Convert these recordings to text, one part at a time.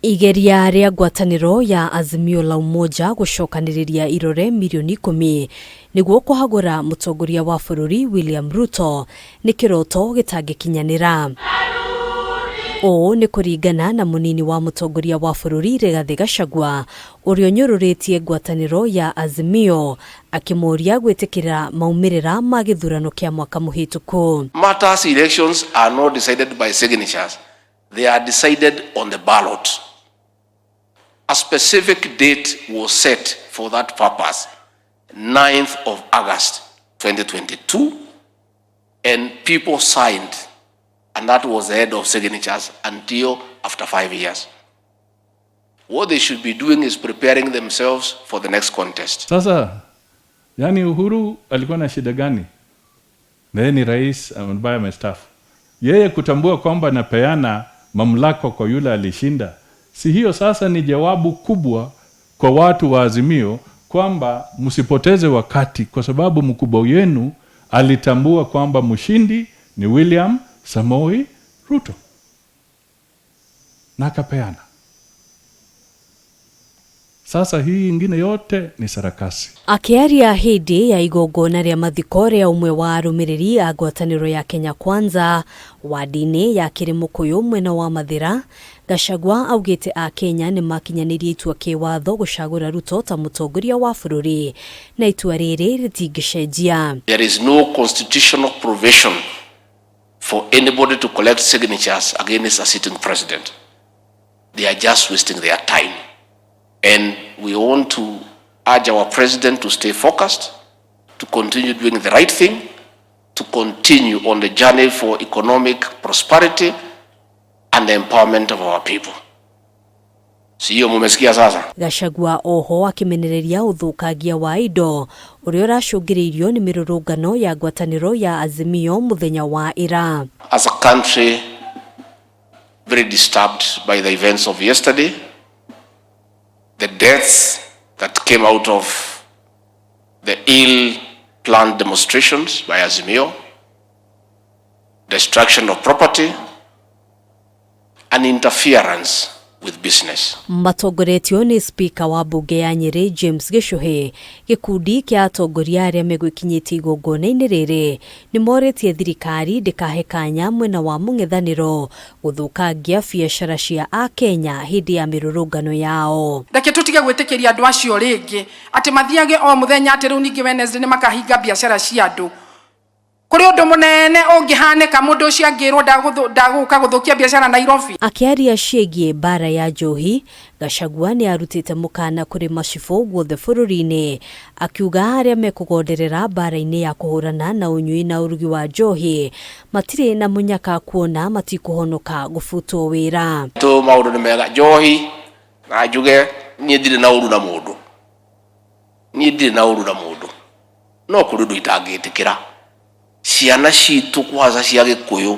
Igeria rĩa ngwatanĩro ya Azimio la Umoja gũcokanĩrĩria irore mirioni 10 nĩguo kũhagũra mũtongoria wa bũrũri William Ruto nĩ kĩroto gĩtangĩkinyanĩra. Ũũ nĩ kũringana na mũnini wa mũtongoria wa bũrũri Rigathĩ Gachagua ũrĩa ũnyũrũrĩtie ngwatanĩro ya Azimio akĩmoria gwĩtĩkĩra maumĩrĩra ma gĩthurano kĩa mwaka mũhĩtũku. Matters elections are not decided by signatures. They are decided on the ballot. A specific date was set for that purpose, 9th of August 2022, and people signed, and that was the end of signatures until after 5 years. What they should be doing is preparing themselves for the next contest. Sasa yani Uhuru alikuwa na shida gani? Na yeye ni rais ambaye amestaafu. Yeye kutambua kwamba anapeana mamlaka kwa yule alishinda, si hiyo sasa ni jawabu kubwa kwa watu wa Azimio kwamba msipoteze wakati, kwa sababu mkubwa wenu alitambua kwamba mshindi ni William Samoei Ruto na akapeana. Sasa hii ingine yote ni sarakasi. Akĩaria hĩndĩ ya igongona rĩa mathiko rĩa ũmwe wa arũmĩrĩri a ngwatanĩro ya Kenya Kwanza wadi-inĩ ya Kĩrĩmũkũyũ mwena wa Mathĩra, Gachagua augĩte a Kenya nĩ makinyanĩirie itua kĩwatho gũcagũra Ruto ta mũtongoria wa bũrũri na itua rĩrĩ rĩtingĩcenjia. There is no constitutional provision for anybody to collect signatures against a sitting president. They are just wasting their time. And we want to urge our president to stay focused, to continue doing the right thing, to continue on the journey for economic prosperity and the empowerment of our people. Sio mumesikia sasa? Gachagua oho akimenereria ũthũkangia wa indo ũrĩa ũracũngĩrĩirio nĩ mĩrũrũngano ya ngwatanĩro ya Azimio mũthenya wa ira. As a country very disturbed by the events of yesterday, the deaths that came out of the ill-planned demonstrations by Azimio, destruction of property, and interference with business. Matongoretio nĩ spika wa mbunge ya Nyĩrĩ James Gĩchũhĩ, gĩkundi kĩa atongoria arĩa megwĩkinyĩtie igongona-inĩ rĩrĩ nĩ morĩtie thirikari ndĩkahe kanya mwena wa mũng'ethanĩro gũthũkangia biacara cia akenya hĩndĩ ya mĩrũrũngano yao. Reke tutige gwĩtĩkĩria andũ acio rĩngĩ atĩ mathiage o mũthenya atĩ rĩu ningĩ Wednesday nĩ makahinga biacara cia andũ. Kũrĩ ũndũ mũnene ũngĩhanĩka mũndũ ũcio angĩrwo ndagũka gũthũkia biacara Nairobi. Akĩaria ciĩgiĩ mbara ya njohi, Gachagua nĩ arutĩte mũkana kũrĩ macibũ guothe bũrũri-inĩ akiuga arĩa mekũgonderera mbara-inĩ ya kũhũrana na ũnyui na ũrugi wa njohi matirĩ na mũnyaka kuona matikũhonoka gũbutwo wĩra. Tu maũndũ nĩ mega njohi na njuge niĩ ndirĩ na ũru na mũndũ, niĩ ndirĩ na ũru na mũndũ, no kũrĩ ũndũ itangĩtĩkĩra ciana citũ kwanza cia Gĩkũyũ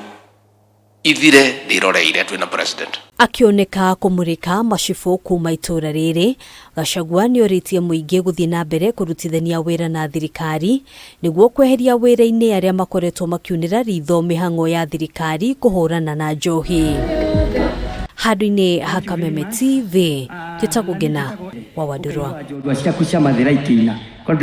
ithire ndĩroreire twĩna president. Akĩoneka kũmũrĩka macibũ kuma itũra rĩrĩ, Gachagua nĩ orĩtie mũingĩ gũthiĩ na mbere kũrutithania wĩra na thirikari nĩguo kweheria wĩra-inĩ arĩa makoretwo makiunĩra ritho mĩhang'o ya thirikari kũhũrana na njohi. Handũ-inĩ ha Kameme TV, njĩtagwo Ngena wa Wandũrwa. Ciaku cia Mathĩra ikĩina.